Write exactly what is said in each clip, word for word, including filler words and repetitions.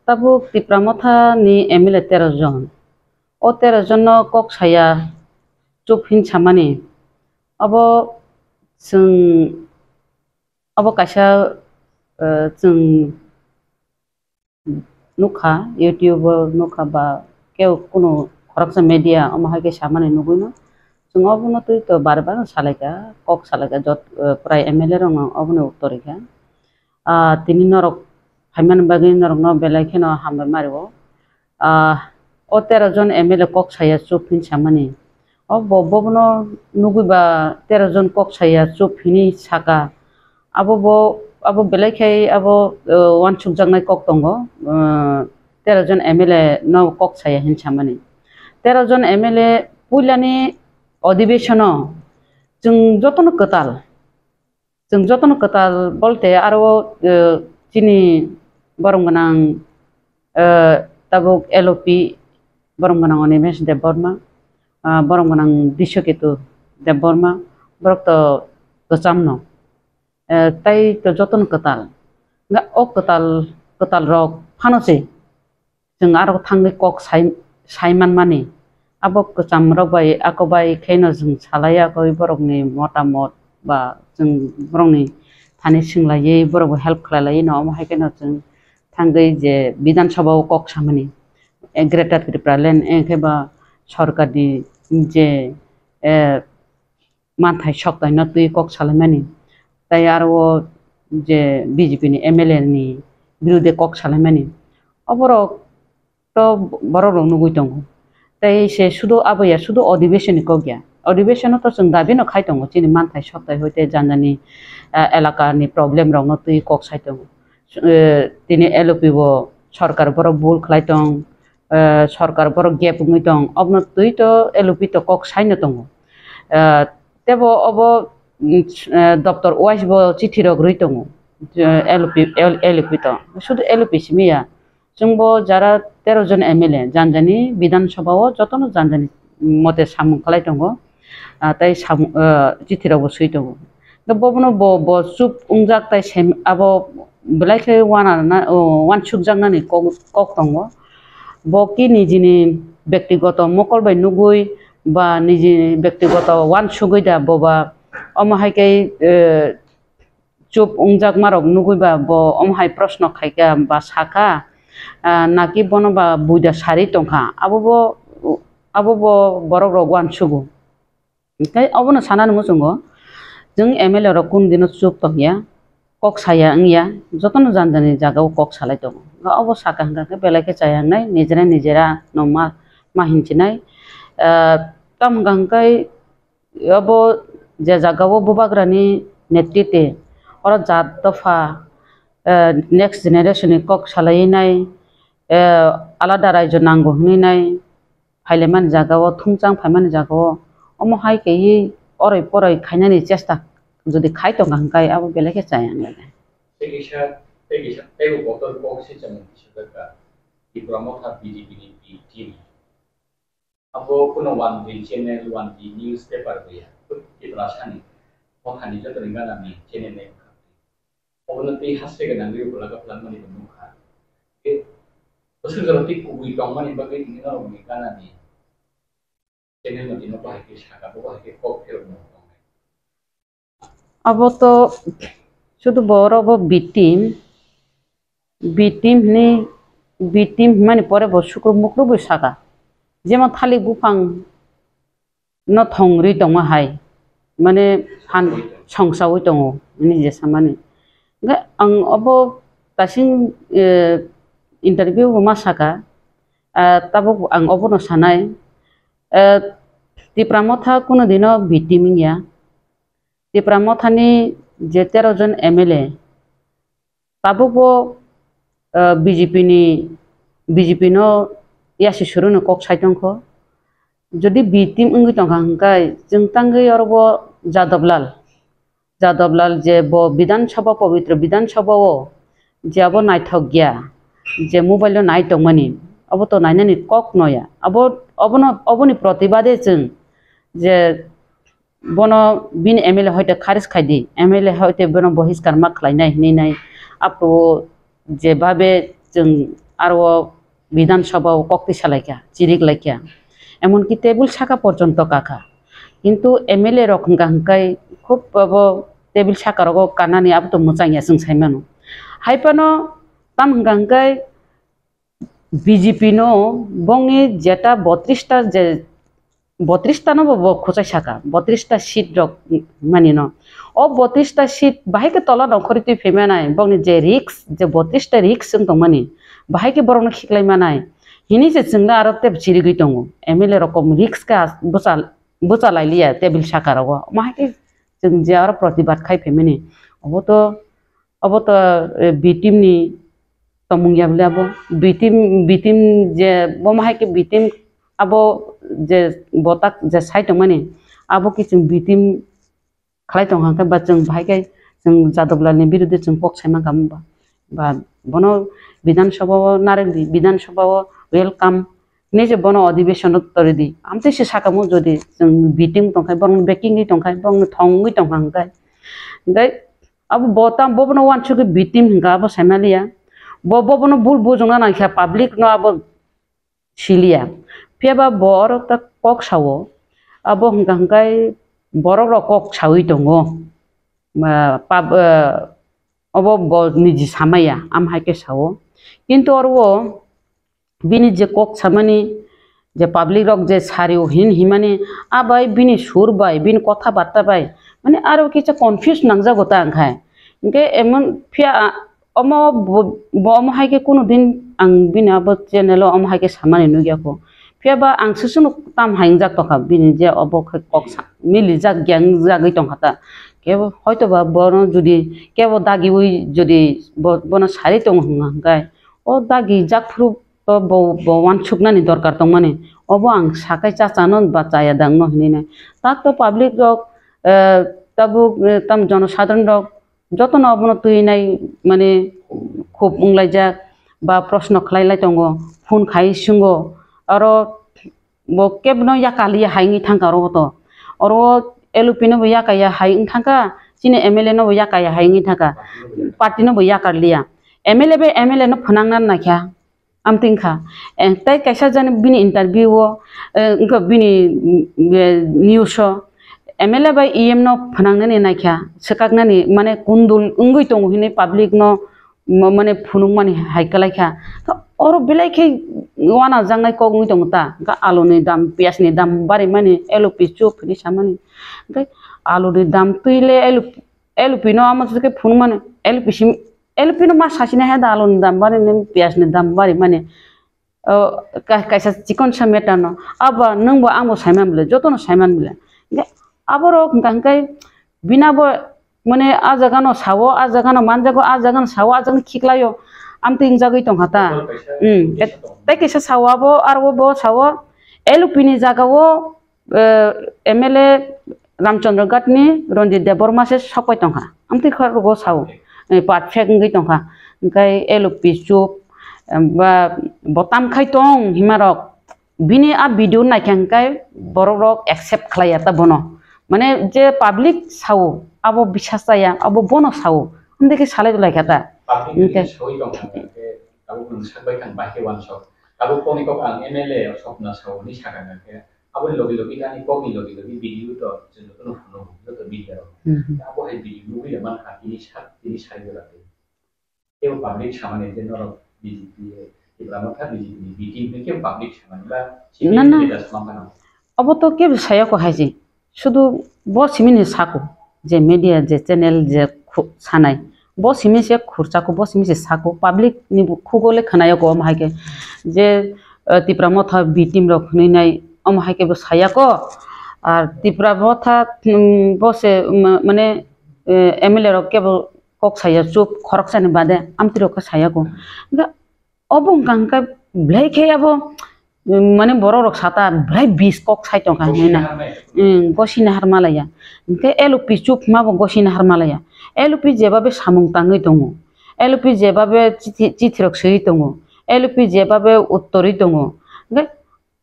Tabuk Tipra Motha ni M L A tero jon. O tero jon no kok saya chup hin samani. Abo chwng, abo kaisa, eh, chwng nukha, YouTube o nukha ba kebo kunu khoroksa media omo hai khe samani nugwi no. Chwng obono twi to bar bar salaikha, kok salaikha, jot, eh, prai M L A rok no obono uttor rikha. Ah, tini norok phaimani bagwi norokno belai kheno hambai ma rwo. Ah, o tero jon M L A kok saya chup hin samani. O bo, bobono nugwi ba tero jon kok saya chup hini saka. Abo bo, abo belai khai abo, eh, uansukjaknai kok tongo. Eh, tero jon M L A no kok saya hin samani. Tero jon M L A puilani odhibeshono chwng jotono kwtal. Chwng jotono kwtal bolte aro, eh, chini borom gwnang, eh, tabuk L O P borom gwnang Animesh Debbarma, ah, borom gwnang Drishoketu Debbarma, borok to kwcham no. Eh, tai to jotono kwtal. Nga o kwtal, kwtal rok phano se. Chwng aro thangwi kok sai, sai manmani. Abo kwcham rok bai, ako bai kheno chwng salai, ako borokni motamot ba chwng borokni thani swnglaui borokbo help khlailai no, omo hai kheno chwng thangwi je Bidhan Sabha o kok samani, eh, Greater Tipraland, eh, khe ba sorkarni je, eh, manthai soktaino twi kok salaimani. Tai aro o je B J P ni M L A ni birude kok salaimani. Oborok to borok rok nugwi tongo. Tai se sudu abo ya, sudu odhibeshen ni kok ya. Odhibeshen no to chwng dabi no khai tongo, chini manthai soktai hoite janjani, ah, elaka ni problem rok no twi kok sai tongo. Eh, tini L O P bo sorkar borok bul khlai tong, eh, sorkar borok gap wngwi tong, obono twi to L O P to kok sai no tongo. Eh, tebo obo, mm, eh, doctor wise bo chithi rok rwi tongo. Eh, L O P, L-, L O P to. Sudu L O P simi ya. Chwngbo jara tero jon M L A janjani Bidhan Sabha o jotono janjani mote samung khlai tongo. Ah, tai samung, ah, chithi rok bo swi tongo. Bobono bo, bo chup wngjak tai sem-, abo belai khe wana na, oh, wansukjaknani kok, kok tongo. Bo ki nijini bektigoto mokol bai nugwi ba niji bektigoto wansugwi da boba omo hai khe, eh, chup wngjakmarok nugwi ba bo omo hai proshno khaikha ba sakha, ah, naki bono ba buida sari tongkha, abo bo, abo bo borok rok uansugo. Tei obono sanani muchungo, chwng M L A rok kunu dino chup tongya, kok saya wngya, jotono jani jani jagao kok salai tongo. Obo sakha hwnkha khe belai khe chaya wngnai, nijera nijera no ma, ma hinchinai. Ah, tamo hwnkha hwnkhe, obo je jagao bubagrani netritwe oro jat dopha, eh, next generation ni kok salai nai, eh, alada raijo nango hinwi nai, phailaimani jagao, thumchang phaimani jagao, omo hai khe oroi poroi khainani chesta jodi khai tongkha hwnkhe abo belai khe chaya wngnai. Tei kisa, tei kisa, tei bo kotor kok se chwng kisa kha, Tipra Motha B J P ni B team. Abo kuno one day channel, one day newspaper bo ya. Tiprasani, Mothani joto ni gana ni channel ni wngkha. Obono tei haste gana ni rwpla ka plan mani bo nukha. Ke, bwswk jora tei kubui tongmani bagwi tini norok ni gana ni channel no tino bahai khe saka, bo bahai khe kok philok no tongnai. Abo to sudu borok bo B team, B team hwnwi, B team hwnmani pore bo sukrub mukrubwi saka. Jemon thalik buphang no thong rwi tongma hai, mane phan songsaui tongo, hwnwi je samani. Hwnkhe ang obo kasing, eh, interview bo ma saka, ah, tabuk ang obono sanai, eh, Tipra Motha kuno dino B team wngya. Tipra Mothani je tero jon M L A, tabukbo, eh, B J P ni, B J P no yasi suruni kok sai tongkho. Jodi B team wngwi tongkha hwnkhe, chwng tangwi oro bo Jadab Lal, Jadab Lal je bo Bidhan Sabha, pobitro Bidhan Sabha o je abo naithok ya, je mobile o nai tongmani, abo to nainani kok noya. Abo, obono, oboni protibade chwng je bono bini M L A hoite kharis khai di, M L A hoite bono bohiskar ma khlai nai hinwi nai. Apo je babe chwng aro o Bidhan Sabha o kok twi salaikha, chirik laikha, emonki table saka porjonto kakha. Kintu M L A rok hwnkha hwnkhe khub abo table saka rogo kanani abo to mwchangya chwng sai mano. Hai phano tam hwnkha hwnkhe B J P no bongni jeta botris ta je botris ta no bo, bo khwchai saka, botris ta seat rok mani no. O botris ta seat bahai khe tola nongkhorwi twi phaimanai, bongni je risk, je botris ta risk wng tongmani, bahai khe borokno khiklai manai. Hini se chwngno aro tep chirigwi tongo. M L A rok kom risk khe as-, bwchal-, bwchalailiya table saka rogo. Omo hai khe chwng je aro protibad khai phaimani. Obo to Obo to, eh, B team ni tongmung ya bole abo. B team, B team je bomo hai khe B team abo je botak je sai tongmani abo khe chwng B team khlai tong kha khe ba chwng bahai khe chwng Jadab Lal ni birude chwng kok sai mankha ba. Ba bono Bidhan Sabha o narwk di, Bidhan Sabha o welcome hinwi je bono adhibeshon o torwi di. Amtwi se saka mo jodi chwng B team tong kha, borokno backing wi tong kha, borokno thongwi tong kha hwnkhe. Hwnkhe Abo bo tam, bo bono uansukgwi B team hwnkha abo saimaliya. Bo, bo bono bul bujukna nangkha, public no abo siliya. Phiya ba bo oro ta kok sao. Abo hwnkha hwnkhe borok rok kok saui tongo. Ma, pub-, eh, obo bo niji samaya, am hai khe sao. Kintu oro o bini je kok samani, je public rok je sario hin himani, a bai bini sur bai, bini kotha barta bai, mane aro kisa confuse nangjago ta ang khai. Hingke emon phiya, a, omo bo, bo omo hai khe kunu din ang bini abo channel o omo hai khe samani nukya kho. Phiya ba ang susuno tam hai wngjak tongkha, bini je obo khe kok sa-, milijak ya wngjagwi tongkha ta. Kebo hoito ba bono jodi kebo dagiwi jodi bo, bono sari tongo hwnga hwnkhe, o dagijak phuru to bo, bo uansuknani dorkar tongmani. Obo ang sakai cha chano ba chaya dangno hinwi nai. Tak to public rok, eh, tabuk, eh, tam jonosadharon rok jotono obono twi nai mani khub wnglaijak ba proshno khlai lai tongo, phone khai swngo, aro bo kebono yakar liya hai wngwi thangkha oro to. Oro L O P no bo yakar ya hai wng thangkha, chini M L A no bo yakar ya hai wngwi thangkha, party no bo yakar liya. M L A bai M L A no phwnangna naikha. Amtwi wngkha. Eh, tei kaisa jani bini interview o, eh, wngkha bini, mm, eh, news o M L A bai E M no phwnangnani naikha, swkaknani, mane kundul wngwi tongo hinwi public no, mo-, mane phunukmani hai kwlaikha. Kha oro belai khe uanajaknai kok wngwi tongo ta. Kha aluni dam, piyajni dam barimani, L O P chup hinwi samani. Khe aluni dam twi le L O P, L O P no amo se khe phunukmani, L O P sim, L P no ma sachina he da aluni dam bari ni, piyaj ni dam bari mani. O, ka-, kaisa chikon sa matter no. Abo nwng bo ang bo saiman bole, joto no saiman bole. Hingke aborok hingka hingke bina bo mane a jaga no sao, a jaga no manjago, a jaga no sao, a jaga no khiklaio. Amtwi wngjagwi tongkha ta. Hmm. Tei kaisa sao abo, aro bo sao L O P ni jaga o eh, M L A Ramchandra Ghat ni Ranjit Debbarma se sokpai tongkha. Amtwi khe rogo sao, eh, perfect wngwi tongkha. Hingkhe L O P chup, em, ba bo tam khai tong himarok. Bini a video naikha hingkhe borok rok accept khlaiya ta bono. Mane je public sao, abo bisas chaya, abo bono sao. Amtwi khe salai rwlaikha ta. Public hingkhe ni sawi tongkha hingkhe abo nwng sakbai thang bahai khe uansuk. Abo koni kok ang M L A sokna sao hinwi sakha hingkhe. Aboni logi logi ani kokni logi logi video to chwng jotono phunukgo, joto media rok. Mhm. Abo hai video nugwi rwmani kha tini sak, tini sai jora twi. Tei public samani je norok B J P, Tipra Motha B J P ni B T hinwi khe public samani ba Na, na. Leaders mankhana. Obo to kebo saya ko hai je. Sudu bo simini sako je media je channel je khu-, sanai. Bo simi se khurchako, bo simi se sako, public ni bo khugo le khwnayo ko, omo hai khe je, eh, Tipra Motha B team rok hwnwi nai, omo hai khe bo saya ko. Ar Tipra Motha, mm, bo se, mm, mane, eh, M L A rok kebo kok saya chup, khoroksa ni bade amtwi rok khe saya ko. Hingkhe obo wngkha hingkhe belai khe abo, mm, mane borok rok sata belai bis kok sai tongkha hinwi na. Gosina harmai. Mm, gosina harmalaya. Hingkhe L O P chup ma bo gosina harmalaya. L O P jebabe samung tangwi tongo. L O P jebabe chithi, chithi rok swiwi tongo. L O P jebabe uttorwi tongo. Hingkhe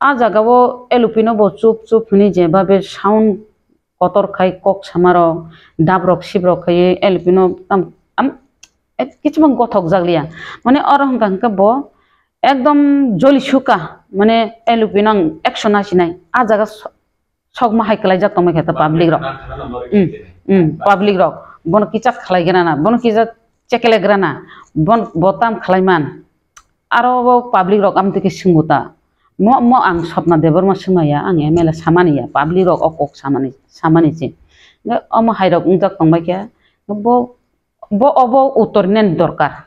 a jaga o L O P no bo chup chup hinwi jebabe sound kotor khai kok samarok, dabrok sibrok khai L P no tam, am, eh, kichima gothok jak liya. Mane oro hwnka hwnkhe bo ekdom joli suka, mane L U P no ang action nasinai. A jaga so-, sokma hai kwlaijak tongmai khe ta public rok. Hmm, hmm, public rok. Bono kicha khlai grana, bono kicha chekele grana, bon-, bo tam khlai man. Aro bo public rok amtwi khe swngbo ta. Mo, mo ang Swapna Debbarma swngmaya, ang M L A samani ya, public rok o kok samani, samani se. Omo hai rok wngjak tongbai khe, bo, bo obo uttor nani dorkar.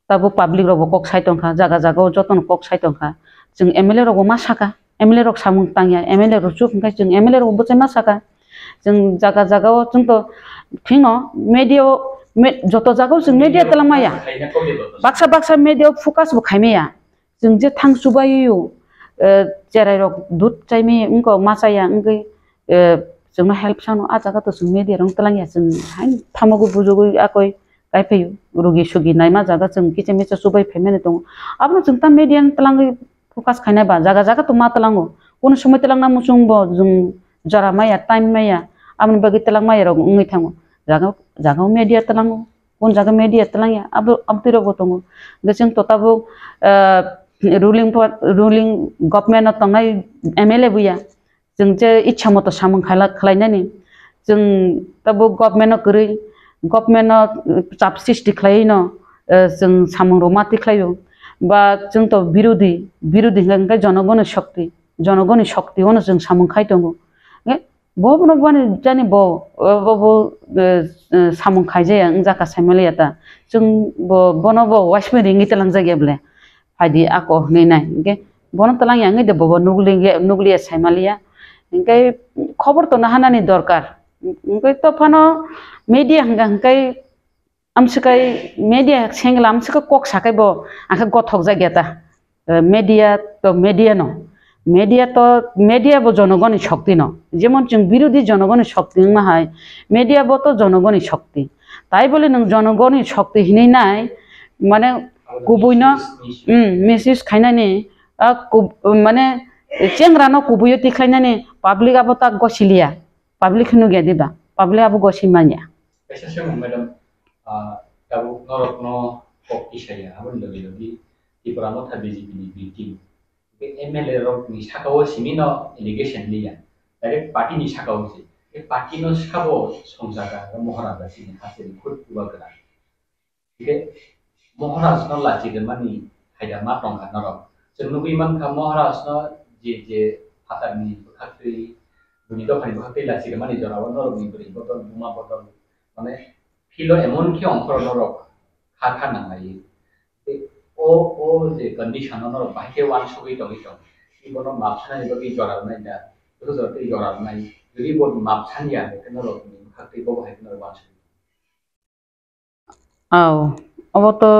Tabuk public rok bo kok sai tongkha, jaga jaga o jotono kok sai tongkha. Chwng M L A rok bo ma saka, M L A rok samung tangya, M L A rok chuk hwnkhe chwng M L A rok bo bwchai ma saka. Chwng jaga jaga o chwng to phino media o, me-, joto jaga o chwng media twlang maya. Baksa baksa media o focus bo khai maya. Chwng je thang chubaio, eh, cherai rok dud chai maya wngkha, ma chaya wngkhe, eh, chwngno help sano. A jaga to chwng media rok twlang ya, chwng haino thamogo bujogoi akoi. Kaiphai rugi sugi naima jaga chwng kicha micha chubai phaimani tongo. Abono chwng ta media ni twlangwi focus khainai ba, jaga jaga to ma twlango. Kunu somoi twlangna muchung bo chwng jora maya, time maya, aboni bagwi twlang maya rok wngwi thango. Jaga, jaga o media twlango, kun jaga media twlangya, abo, abotwi rok bo tongo. Hwnkhe chwng to tabuk, ah, ruling pa-, ruling government o tongnai M L A buya. Chwng je ichha moto samung khaila-, khlainani. Chwng tabuk government no kwrwi, government no, uh, chap sristi khlaiwi no, uh, chwng samung rok ma tikhlaio. Ba chwng to birodhi, birodhi hwnkhe, hwnkhe jonogoni shokti, jonogoni shokti ono chwng samung khai tongo. Hwnkhe bo bono bani jani bo, uh, bo, bo, uh, uh, samung khaijaya wngjakha saimaliya ta. Chwng bo, bono bo uaismani ringwi twlangjak ya bwle. Phaidi ako hwnwi nai. Hwnkhe bono twlang ya wngwi de bobo nukli-, nukliya saimaliya. Hwnkhe khobor to nahanani dorkar. Hwnkhe to phano media hwnkha hwnkhe amswkai media sengla amswka kok sakai bo angkhe gothok jak ya ta. Eh, media to media no. Media to, media bo jonogoni shokti no. Jemon chwng birodhi jonogoni shokti wngma hai, media bo to jonogoni shokti. Tai bole nwng jonogoni shokti hinwi nai, mane kubui no, mm, misuse khainani, ah, kub-, mane chengra no kubui o tikhlainani, public abo ta gosiliya, public hinwi gya diba, public abo gosi manya. Kaisa swngmung, madam, ah, tabuk norok no kok tisaya, aboni logi logi Tipra Motha B J P ni B team. Hwnkhe M L A rok ni saka o simi no allegation liya, direct party ni saka o se. Hwnkhe party no sabo songjaga, Moharaja chini hasteni khud bubagra. Hwnkhe Moharaj no lachi rwmani haida ma tongkha norok. Chwng nugwi mankha Moharaj no je je phatar ni bwkhak twi, buini dopha ni bwkhak twi lachi rwmani jora o norok ni bwrwi bodol, buma bodol, mane philo emon khe ongkhoro norok kha kha nanglai. Tei o, o je condition no norok bahai khe uansugwi tongwi tong. Tei bono map sanani bagwi jora rwnai da, joto jora tei jora rwnai. Jodi bo map sanya, hwnkhe norok ni bwkhak tei bo bahai khe norok uansugwi tong. Aw, obo to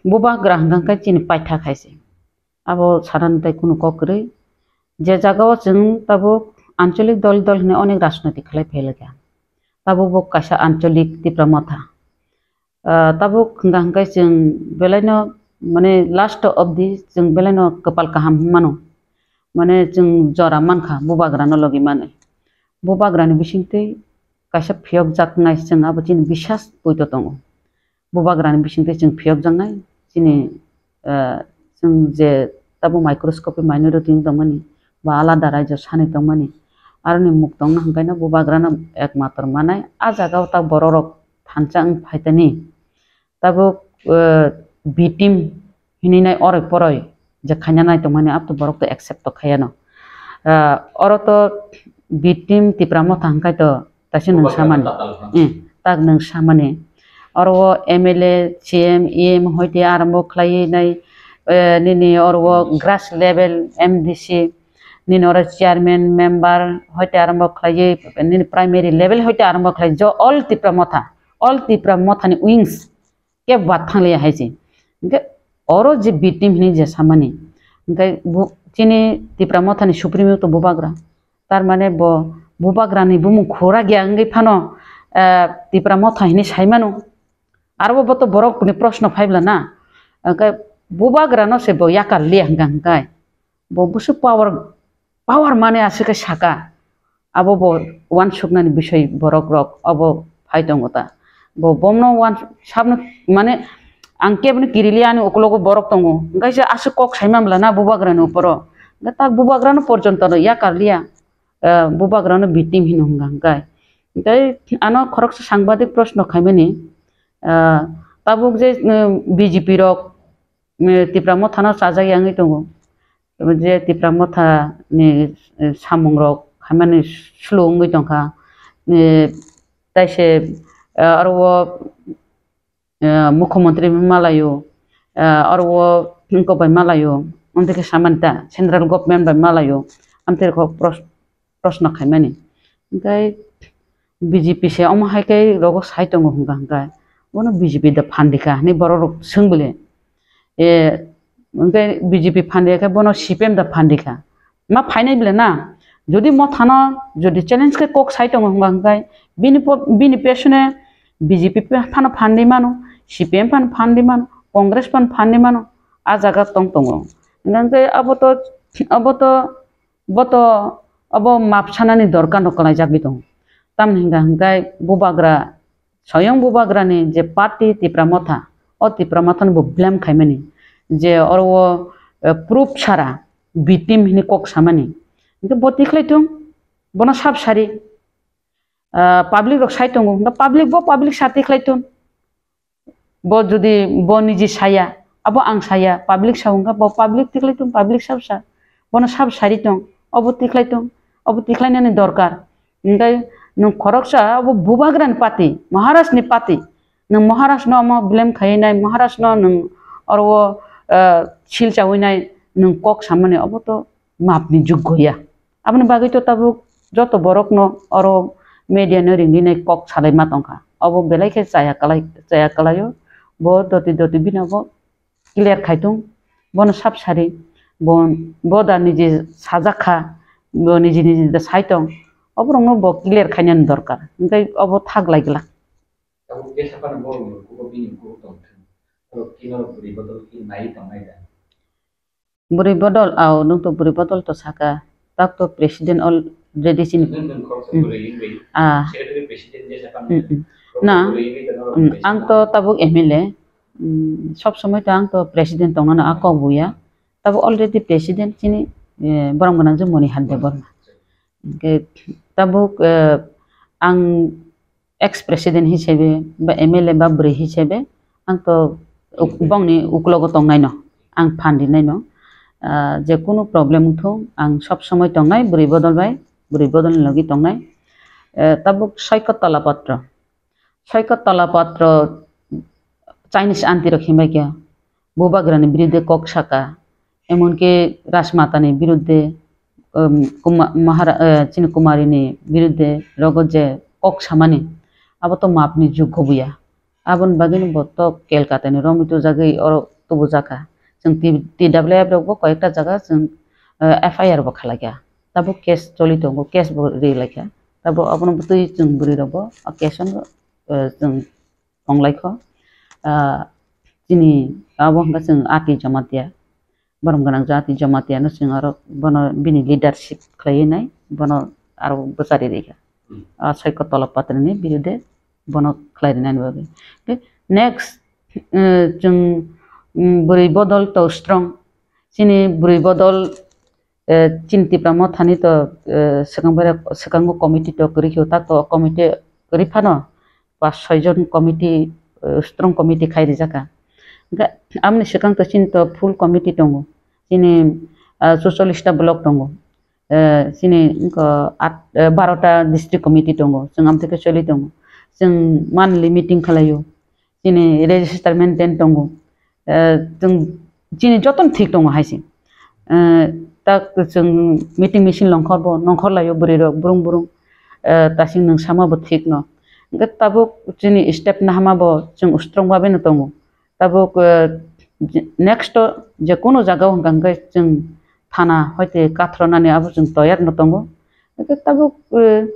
bubagra hwnkha khe chini paitha khai se. Abo sanani tai kunu kok kwrwi. Je jaga o chwng tabuk ancholik dol dol hwnwi onek rajniti khlai phailakha. Tabuk bo kaisa ancholik Tipra Motha. Ah, tabuk hwnkha hwnkhe chwng belaino, mane, last of the chwng belaino kwpal kaham hwnmano. Mane, chwng jora mankha bubagrano logi manwi. Bubagrani bisingtwi kaisa phiyokjaknai chwng abo chini bisas poito tongo. Bubagrani bisingtwi chwng phiyokjaknai chini, ah, chwng je tabuk microscope minority wng tongmani ba alada raijo sanwi tongmani, aroni muk tongna hwnkhaino bubagrano ekmatro manai. A jagao ta bororok thansa wng phaitani. Tabuk, eh, B team hinwi nai oroi poroi je khaina nai tongmani, abo to borok to accept to khaiya no. Ah, oro to B team Tipra Motha hwnkhe to taisa nwng samani. Eh, tak nwng samani. Oro o M L A, C M, E M hoite arambo khlaiwi nai, eh, nini oro o grass level M D C, nini oro chairman, member hoite arambo khlaiwi, nini primary level hoite arambo khlai jo all Tipra Motha, all Tipra Motha ni wings. Kebo bathang le hai se. Hingke oro je B team hini je samani. Hingke bu-, chini Tipra Motha ni supreme to bubagra. Tar mane bo bubagra ni bumung khura gya wngwi phano, eh, Tipra Motha hini saimano. Aro bo to borok ni proshno phaibla na. Hingke bubagra no se bo yakar liya hingka hingkai. Bo busu power, power mane aswk khe saka. Abo bo uansuknani bisoi borok rok abo phai tongo ta. Bo bomno uan-, sabno mane Ang keboni kiriliya, ani ukulogo borok tongo. Hingke se aswk kok saima mla na bubagrani uporo. Hingke tak bubagrano porjonto no yakarliya. Eh, bubagrano victim hino hwnka hingke. Hingke ano khoroksa sangbadik proshno khaimani, eh, tabuk je, eh, B J P rok, eh, Tipra Mothano chajak yangwi tongo. Je Tipra Motha ni, eh, samung rok khaimani slow wngwi tongkha. Eh, taise, eh, aro o, eh, mukhyamantri bai malayo, eh, aro o wngkok bai malayo, amtwi khe samani ta central government bai malayo, amtwi khe pros-, proshno khaimani. Hingke B J P se omo hai khe rogo sai tongo hwnka hwnkhe, bono B J P da phandikha hinwi borok rok swng bole. E, hingke B J P phandikha khe bono C P M da phandikha. Ma phainai bole na, jodi Mothano jodi challenge khe kok sai tongo hwnka hwnkhe bini po-, bini pesone B J P phano phandi mano, C P M phano phandi mano, Congress phano phandi mano, a jaga tong tongo. Hingke abo to, abo to Bo to obo map sanani dorkar no kwlaijagwi tongo. Tamni hwnka hwnkhe bubagra, soyong bubagrani je party Tipra Motha, o Tipra Mothano bo blame khaimani je oro o, eh, proof sara victim hini kok samani. Hwnkhe bo tikhlai thung, bono sab sari, ah, public rok sai tongo, hwnkhe public bo public sa tikhlai thung. Bo jodi bo niji saya, abo ang saya, public sa wngkha, bo public tikhlai tong, public sab sa, bono sab sari tong, obo tikhlai tong, obo tikhlainani dorkar. Hingke nwng khoroksa obo bubagrani party, Maharaj ni party, nwng Maharaj no omo blame khaiwi nai, Maharaj no nwng oro o, eh, sil chawi nai, nwng kok samani, obo to map ni juggo ya. Aboni bagwi to tabuk joto borokno oro media no ringwi nai kok salai ma tongkha. Obo belai khe chaya kwlai, chaya kwlaio. Bo doti doti bini obo clear khai tong. Bono sab sari. Bo, bo da niji sajak kha. Bo niji niji da sai tong. Oborokno bo clear khainani dorkar. Hingke obo thak lai glak. Tabuk kesa phano borokni ukugo bini ukugo tongthung. Oro kino bwrwi bodol khe naiwi tongnai da. Bwrwi bodol, au, nwng to bwrwi bodol to saka, tak to president already chini. Nwng, nwng khoroksa bwrwi wngwi, ah, secretary president je sakha, mm, mm, na, bwrwi wngwi tongo, mm, president ang to tabuk M L A, mm, sob somoi to ang to president tongnano a kok buya, tabuk already president chini, eh, borom gwnang je Monihar Debbarma. Hingke tabuk, eh, ang ex president hisabe ba M L A ba bwrwi hisabe ang to uk-, bongni uklogo tongnaino, ang phan rinaino, ah, je kunu problem wngthung, ang sob somoi tongnai bwrwi bodol bai, bwrwi bodolni logi tongnai. Eh, tabuk Soikot Tola Patro, Soikot Tola Patro Chinese aunty rok himbai khe bubagrani biruddhe kok saka, emonki Rajmatani biruddhe, um, Kuma-, Mahara-, eh, chini Kumarini biruddhe rogo je kok samani, abo to mapni juggo buya. Aboni bagwino bo to Kolkatani romwi tubujagwi oro tubujakha. Chwng T-, T W F rokbo koyekta jaga chwng, eh, F I R bo khalaikha. Tabuk case choli tongo, case bo rilaikha. Tabuk abono bwtwi chwng bwrwi rokbo o case ano, eh, chwng tonglaikho. Ah, chini abo hwnkha chwng Ati Jamatia. Borom gwnang jati Jamatia no chwng aro bono bini leadership khlaiwi nai, bono aro bwchari rikha. Hmm. Ah, Soikot Tola Patro ni birude bono khlai rinani bagwi. Okay, next, eh, chwng, mm, bwrwi bodol to strong. Chini bwrwi bodol, eh, chini Tipra Mothani to, eh, swkang bai, swkango committee to kwrwi khe, tak to committee kwrwi phano pas soi jon committee, eh, strong committee khai rijak kha. Hingke aboni swkang to chini to full committee tongo. Chini, ah, chuchollish ta block tongo. Eh, chini wngkha at, eh, baro ta district committee tongo. Chwng amtwi khe choli tongo. Chwng monthly meeting khlaio. Chini register maintain tongo. Eh, chwng, chini jotono thik tongo hai se. Eh, tak chwng meeting misil nongkhor bo, nongkhor laio bwrwi rok, burung burung. Eh, tasing nwng sama bo thik no. Hingke tabuk chini step nahama bo chwng strong babe no tongo. Tabuk, eh, je-, next o je kunu jaga o hwnka hwnkhe chwng thana hoite kathronani abo chwng toyar no tongo. Hingke tabuk, eh,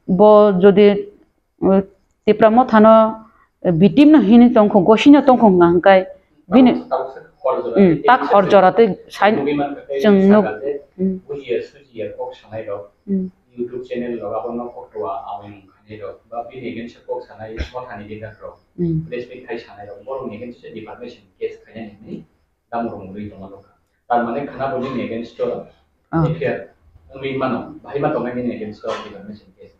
bo jodi, eh, Tipra Mothano, eh, victim no hini tongkho, gosino tongkho hwnka hwnkhe bini, tabuk se hor jora, hmm, tei tak hor jora tei sai nugwi mankha tei chwng nuk, sakha je, hmm, bujiya sujiya kok sanai rok, hmm, YouTube channel rok abono kok rwa awai mankha. Nirok ba bini against o kok sanai mothani leader rok, mm, press meet khai sanai rok, borok ni against o defamation case khainani hinwi damrok mungwi tongma nukha. Tar mane khana bo nini against o, ah, F I R wngwi mano, bahai ma tongnai nini against o defamation case.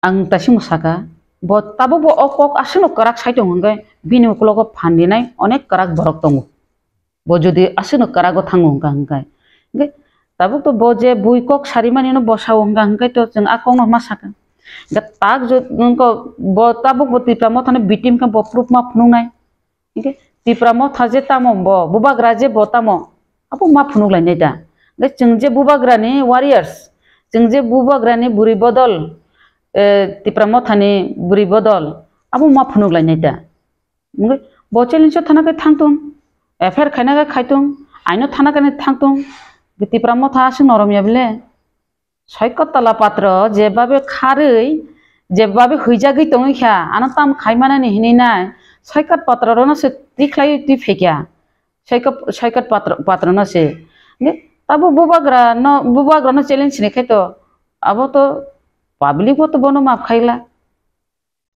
Ang taisimo saka, bo tabuk bo o kok aswkno kwrak sai tongo hwnkhe bini ukologo phan rinai onek kwrak borok tongo. Bo jodi aswkno kwrago thango hwnkha hwnkhe, hwnkhe tabuk to bo je bui kok sarimani no bo sao hwnkha hwnkhe to chwng a kokno ma saka. Hwnkhe tak jod-, wngkha bo tabuk bo Tipra mothano victim khe bo proof ma phunuknai. Hwnkhe Tipra motha je tamo bo, bubagra je bo tamo, abo ma phunuk lainai da. Hwnkhe chwng je bubagrani warriors, chwng je bubagrani bwrwi bodol, eh, Tipra mothani bwrwi bodol, abo ma phunuk lainai da. Hwnkhe bo challenge o thana khe thangtung, F I R khaina khe khaitung, aino thana khe thangtung, Tipra motha aswk norom ya bile. Soikot tola patro jebabe kharwi, jebabe huijagwi tongwi kha, ano tam khaimanani hinwi nai, soikot patro rono se tikhlaiwi twi phaikha, soikot, soikot patro, patro no se. Hwnkhe tabuk bubagra no, bubagra no challenge ni khe to, abo to public bo to bono map khaigla.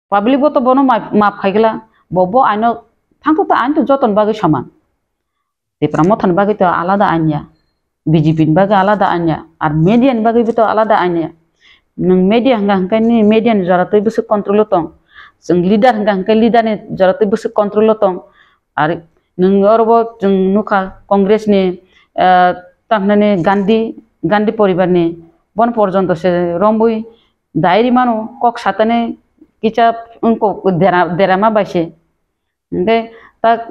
Public bo to bono map, map khaigla, bo, bo aino thangto to ain to joton bagwi soman. Tipra mothani bagwi to alada ain ya, B J P ni bagwi alada ain ya, ar media ni bagwi bo to alada ain ya. Nwng media hwnkha hwnkhe nini media ni jora twi bwswk control o tong, chwng leader hwnkha hwnkhe leader ni jora twi bwswk control o tong. Ar nwng oro bo chwng nukha Congress ni, ah, tamhinani Gandhi, Gandhi poribar ni, bono porjonto se romwi diary mano, kok satani kisa wngkok dera-, derama bai se. Hwnkhe ta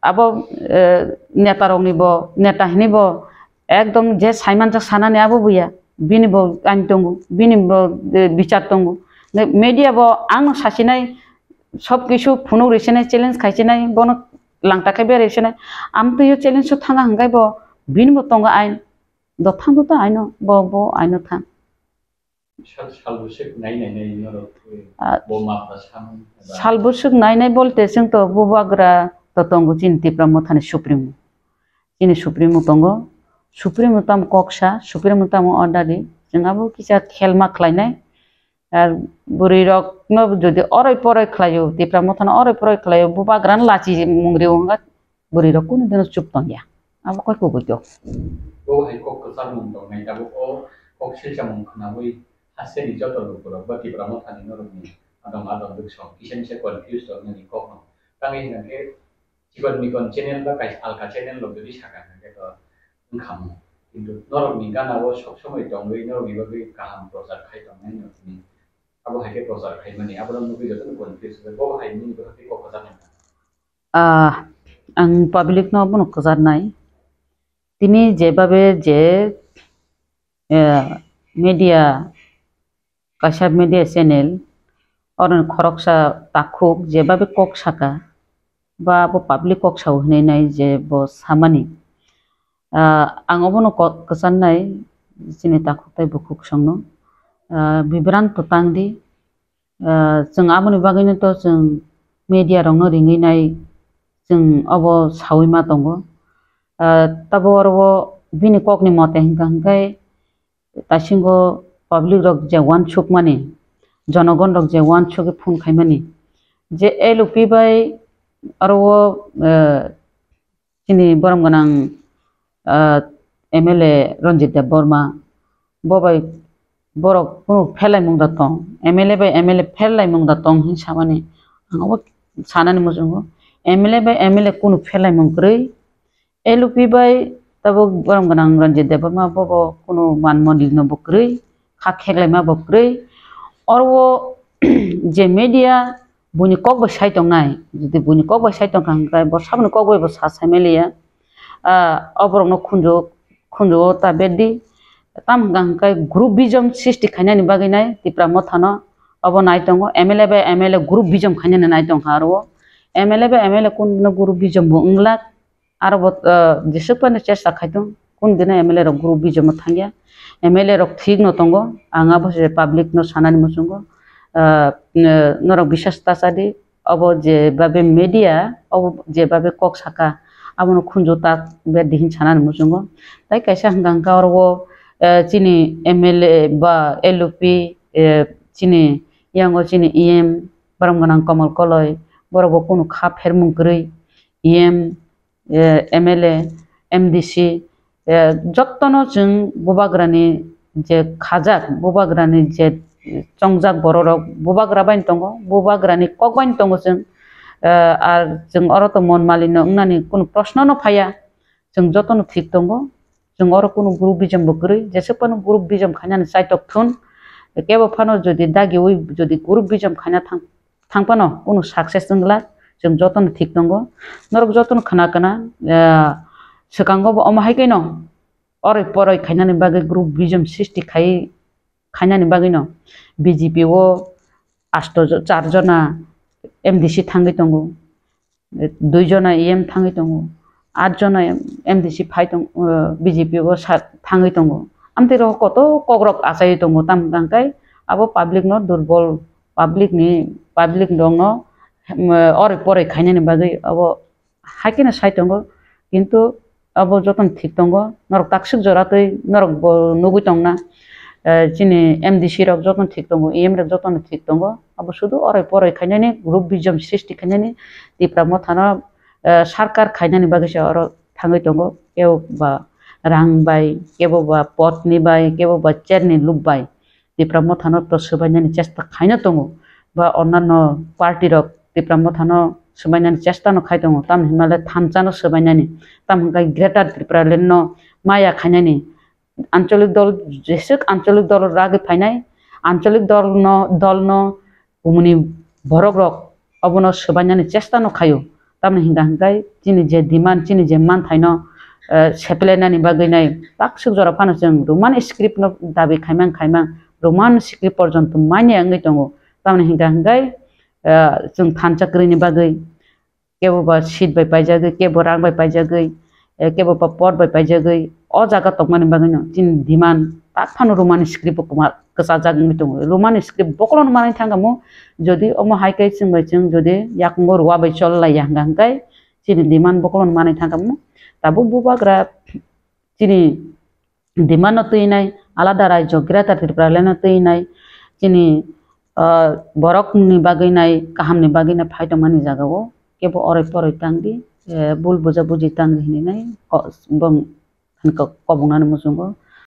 abo, eh, neta rokni bo, neta hini bo ekdom je saimanjak sanani abo buya, bini bo ain tongo, bini bo, eh, bichar tongo. Hwnkhe media bo ang sasinai sob kisu phunuk risinai, challenge khaisinai, bono langta khe beraisinai. Amtwio challenge o thanga hwnkhe bo bini bo tongo ain. Dothang dothang aino, bo, bo aino thang. Sal, sal bwswk nai nai nai norok, eh, ah, bo mapha samung eba sal bwswk nai nai bolte chwng to bubagra to tongo chini Tipra mothani Supremo. Chini Supremo tongo. Supremo tamo kok sa, Supremo tamo order ri. Chwng abo kisa khelma khlainai. Ar bwrwi rok no jodi oroi poroi khlaio, Tipra mothano oroi poroi khlaio, bubagra no lachi mung rio wngkha. Bwrwi rok kunu dino chup tong ya. Abo koi kubui kok. Bo hai kok kwchar mung tong nai tabuk o kok silsa mung khwnawi hasteni joto lukurok ba Tipra mothani norokni adong adong bwsong kisa misa confuse tong nani kok no. Tangwi hwnkhe chikon mikon channel ba kaisa alka channel rok jodi saka hwnkhe to wngkha mo. Kintu norokni gana o sob somoi tongwi norokni bagwi kaham prochar khai tong nai no tini. Abo hai khe prochar khai mani abo no nugwi joto no confuse wngkha. Bo hai nini bagwi kok kwchar mung. Ah, ang public no bono kwcharnai. Tini jebabe je, eh, media, kaisa media channel, oroni khoroksa takhuk jebabe kok saka, ba abo public kok sao hinwi nai je bo samani. Ah, ang obono kok kwcharnai chini takhuk tei bukhuk songno, ah, bibranto tang di. Ah, chwng aboni bagwino to chwng media rokno ringwi nai chwng obo sawi ma tongo. Ah, tabuk oro o bini kokni mote hwnkha hwnkhe taisingo public rok je uansukmani, jonogon rok je uansugwi phone khaimani, je L O P bai oro o, ah, chini borom gwnang, ah, M L A Ranjit Debbarma, bo bai borok kunu pherlaimung da tong, M L A bai M L A pherlaimung da tong hin samani ang obo sanani muchungo. M L A bai M L A kunu pherlaimung kwrwi, L O P bai tabuk borom gwnang Ranjit Debbarma bo bo kunu man mondir no bo kwrwi, kha kheklaima bo kwrwi. Oro o je media buini kok bai sai tongnai, jodi buini kok bai sai tongkha hwnkhe bo saboni kok bai bo sa sai maliya. Ah, o borokno khunju, khunju o ta bedi. Tam hwnkha hwnkhe group vision srishti khainani bagwi nai Tipra mothano obo nai tongo. M L A bai M L A group vision khainani nai tongkha aro o. M L A bai M L A kunu group vision bo wnglak. Aro bo, ah, jesuk phano chesta khaitong, kun dino M L A rok group bijamo thangya. M L A rok thik no tongo, ang abo se public no sanani muchungo. Ah, n-, norok biswas ta chadi, obo je babe media, obo je babe kok saka, abono khunju ta be dihin sanani muchungo. Tai kaisa hwnkha hwnkha oro o, eh, chini M L A ba L O P, eh, chini yango chini E M borom gwnang Komol Koloi, borok bo kunu kha phermung kwrwi, E M, eh, M L A, M D C, eh, jottono chwng bubagrani je khajak, bubagrani je chongjak bororok bubagra bai tongo, bubagrani kok bai tongo chwng, eh, ar chwng oro to mon malino wngnani kunu proshno no phaiya, chwng jotono thik tongo, chwng oro kunu group bijom bo kwrwi, jesuk phano group bijom khainani chaitok thun, kebo phano jodi dagiwi jodi group bijom khaina thang, thang phano kunu success wng glak, chwng jotono thik tongo. Norok jotono khna khna, eh, swkango bo omo hai khe no oroi poroi khainani bagwi group bijom srishti khai, khainani bagwi no B J P o asto jo-, char jona M D C thangwi tongo, dui jona E M thangwi tongo, at jona M D C phai tong, eh, B J P o sa-, thangwi tongo. Amtwi rok koto kokrok achaiwi tongo, tam hwnkha hwnkhe abo public no durbol, public ni, public rok no, em, oroi poroi khainani bagwi abo hai kheno sai tongo, kintu abo jotono thik tongo, norok taksik jora twi norok bo nugwi tongna, eh, chini M D C rok jotono thik tongo, E M rok jotono thik tongo, abo sudu oroi poroi khainani group bijom srishti khainani Tipra Mothano, eh, sarkar khainani bagwi se oro thangwi tongo, kebo ba rang bai, kebo ba potni bai, kebo ba cherni loop bai. Tipra Mothano to swbainani chesta khaina tongo, ba onnanno party rok Tipra Mothano swbainani chesta no khai tongo, tamni hwnba le thansa no swbainani, tam hwnkhai Greater Tipraland no maya khainani, ancholik dol, jesuk ancholik dol ragwi phainai, ancholik dol no, dol no, umuni borok rok obono swbainani chesta no khaio. Tamni hingka hingkai chini je demand, chini je manthaino, eh, seplainani bagwi nai taksuk jora phano chwng Roman script no dabi khaimang khaimang, Roman script porjonto manya wngwi tongo. Tamni hingka hingkai, eh, chwng thansa kwrwini bagwi kebo ba seat bai paijagwi, kebo rang bai paijagwi, eh, kebo ba pot bai paijagwi, o jaga tongmani bagwino chini demand tak phano Roman script bo kwma-, kwchajak wngwi tongo. Roman script bokologno manwi thangkha mo, jodi omo hai khe chwng bai chwng jodi yakungo rwa bai chol lai ya hwnka hwnkhe chini demand bokologno manwi thangkha mo. Tabuk bubagra chini demand no twi nai, alada raijo Greater Tipraland no twi nai, chini, ah, borok ni bagwi nai, kaham ni bagwi nai phai tongmani jaga o kebo oroi poroi tang di, eh, bul buja buji tang di hinwi nai, ko-, bong hani ko-, kobongnani muchungo